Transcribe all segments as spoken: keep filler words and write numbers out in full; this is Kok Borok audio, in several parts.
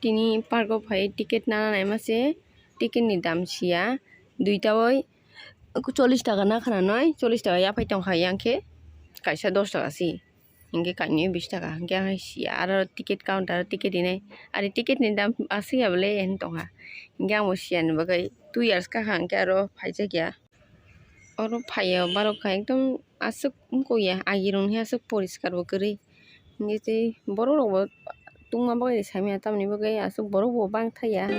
Tini park o phai ticket nana naima se, ticket ni dam siya, duita bai chollish taka na khana noi, chollish taka yaphai tongkha, yang khe kaisa dos taka si, hinkhe kainwi bish taka, hinkhe ang siya aro ticket counter o ticket rinai, ari ticket ni dam aswk ya bole hinwi tongkha, hinkhe ang bo siya ni bagwi two years kakha hinkhe aro phaijakya. Oro phaiya borok kha ekdom aswk wngkukya, agirokni aswk poriskar bo kwrwi. Hinkhe tei borok rok bo tungma bagwi saimanya, tamoni bagwi aswk borok bo bangthaya.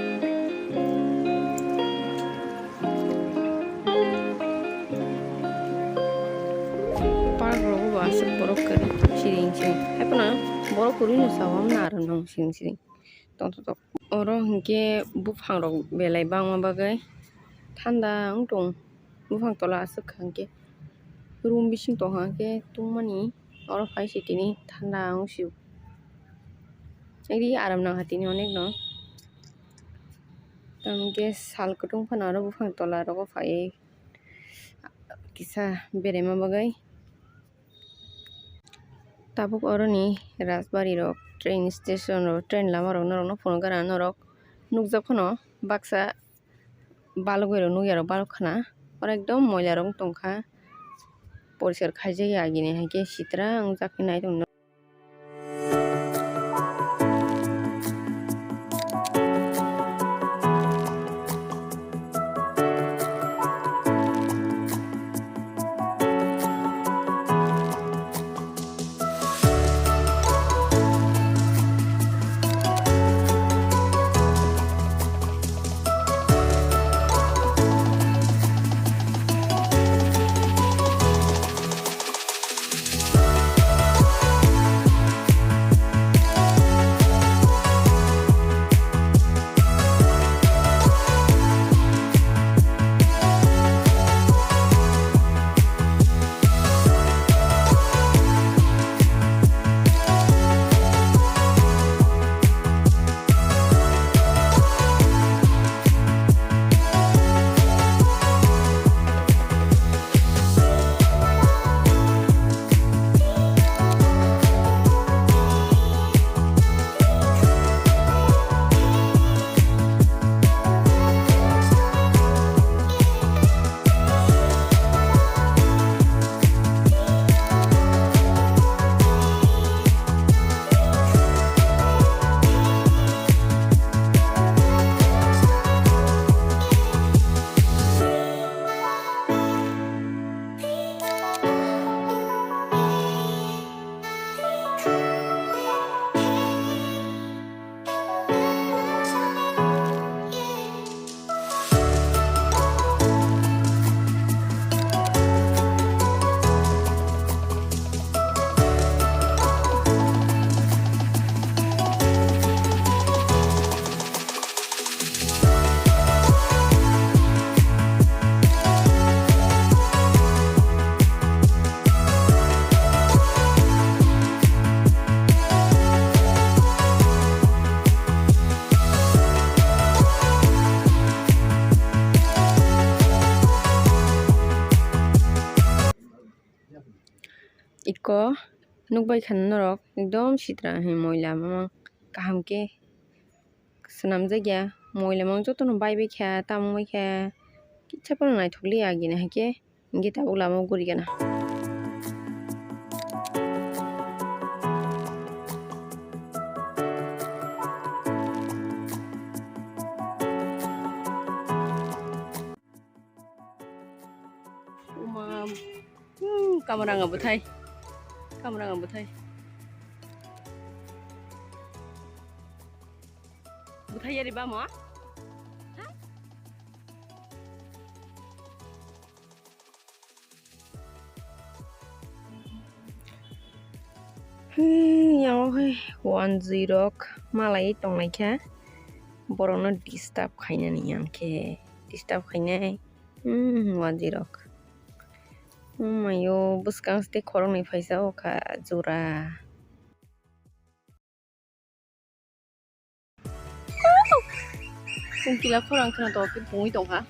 Park rogo bo aswk borok kwrwi siring siring. Haiphano borok kwrwino sao, amno aro nong siring siring tongthok. Oro hinkhe buphang rok belai bangma bagwi thanda wng tong. Buphang tola aswk kha hinkhe room bising tongkha hinkhe tungmani oro phai se tini thanda wng sio. Ri aram nangkha tini onekno. Tamo hinkhe sal kwthwng phano oro buphang tola rogo phaiwi kisa beraima bagwi. Tabuk oroni Rajbari rok, train station rok, train lama rok norok no phunukgana norok nukjak phano baksa balugwi rok nukya rok balok khna. Oro ekdom moila rok wng tongkha, poriskar khaijakya agini hai khe sitra wngjak khe nai tongno. Iko nukbai khana norok ekdom sitra hai moila mamang kaham khe swnamjakya, moila mamang jotono baibai kha, tamung bai kha, kitsa phano naithok liya agini hai khe. Hinkhe tabuk lama o gurigana. Uma, hmm, kamaranga bwthai. Kamaranga bwthai. Bwthai yari bamo? Ha? Hmm, yang o hai wanjwi rok malai tonglai kha, borok no disturb khainani yang khe disturb khainai. Hmm, wanjwi rok, hmm, mayo bwskang se tei khoroknwi phaisa o kha jora. Chwng kila khorang kheno to khe pungwi tongkha.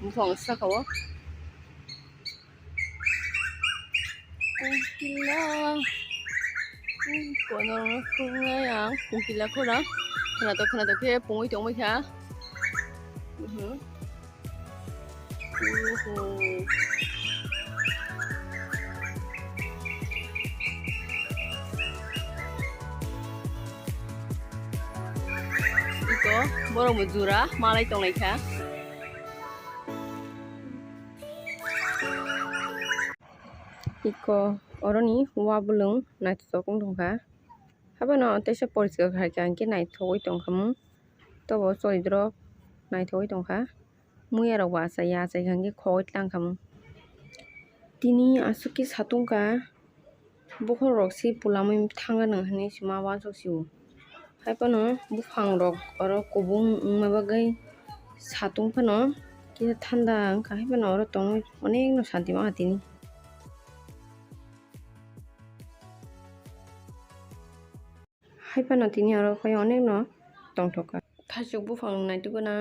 Buphang saka o. Kono phungnai ang, phungkila khorang. Khwnatok khwnatok khe phungwi tongbaikha. Mhm. Uhu. Iko, borok bo jura malai tonglaikha. Iko, oroni wabulung naithotok wng tongkha. Haphano teisa poriskar khaikha, hinkhe naithogwi tongkha mung. Tobo cholitrok naithogwi tongkha. Muyarok bo achai ya, achai kha hinkhe khogwi tlang kha mung. Tini aswk khe satung kha, bokhorok se pulamwi thang gana hinwi se ma uansuk sio. Haiphano buphangrok oro kubung wngma bagwi satung phano kisa thanda wngkha, haiphano oro tongwi onekno santi mankha tini. Haiphano tini oro khe onekno tongthok kha. Thaichuk buphang naituguna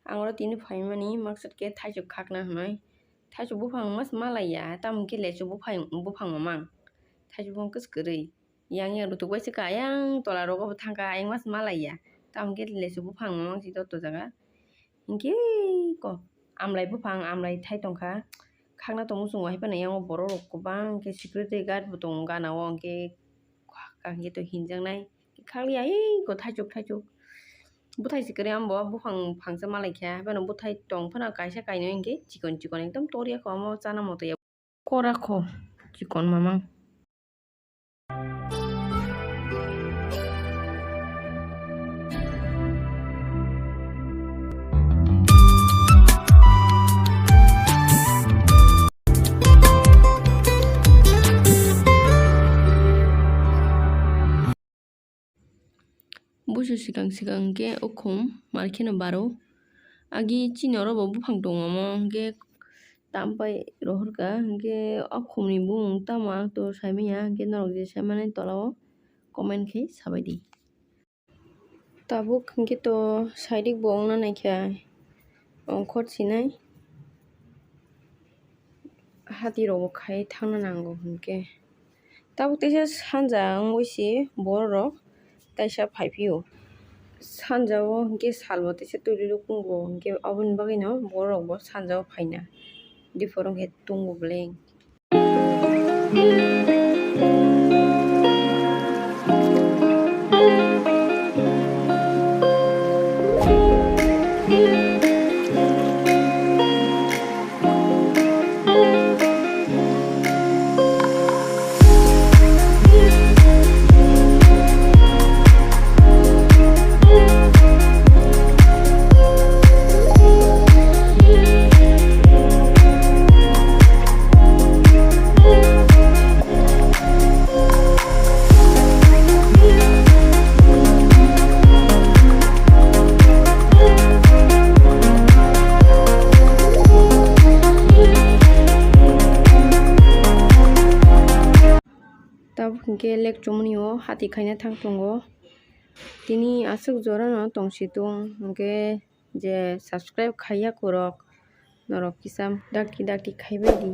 ang oro tini phaimani maksad khe thaichuk khakna hwnwi. Thaichuk buphang mas malaiya, tamo khe lechu buphang, buphang mamang. Thaichuk buphang kwchwrwi. Yang yang rutuk bai se kha, ayang tola rogo bo thangkha, ayang mas malaiya. Tamo khe lechu buphang mamang si to to jaga. Hinkhe ko amlai buphang, amlai thai tongkha. Khakna tongmo chwng bo hai phano yang borok rok kwbang khe security guard bo tongo gana o, hinkhe khakha hinkhe to hinjaknai. Khakliya ei ko thaichuk thaichuk. Bwthai se kwrwi ambo buphang phangsa malai kha, hai phano bwthai tong phano kaisa kainwi hinkhe chikon chikon ekdom toriya kho, omo chana moto ya. Kora kho chikon mamang. Busu swkang swkang khe ukhum mar kheno baro. Agi chini oro bo buphang tongo, omo hinkhe tampai rohorkha, hinkhe o khumni bumung tamo ang to saimanya, hinkhe norok je saimanai tola o comment khe sabaidi. Tabuk hinkhe to sairik bo wngna naikha, ongkhor sinai. Hati rok bo khai thangna nango hinkhe. Tabuk teisa sanja wngwi se borok rok taisa phai phio. Sanja o hinkhe sal bo teisa twi rwrwk wngo hinkhe aboni bagwi no borok rok bo sanja o phaina. Diphor wngkhe tongo beleng. Tabuk hinkhe lek chumani o hati khaina thang tongo. Tini aswk jora no tongsi tung hinkhe je subscribe khaiya kurok norok kisa dakti dakti khaibai di.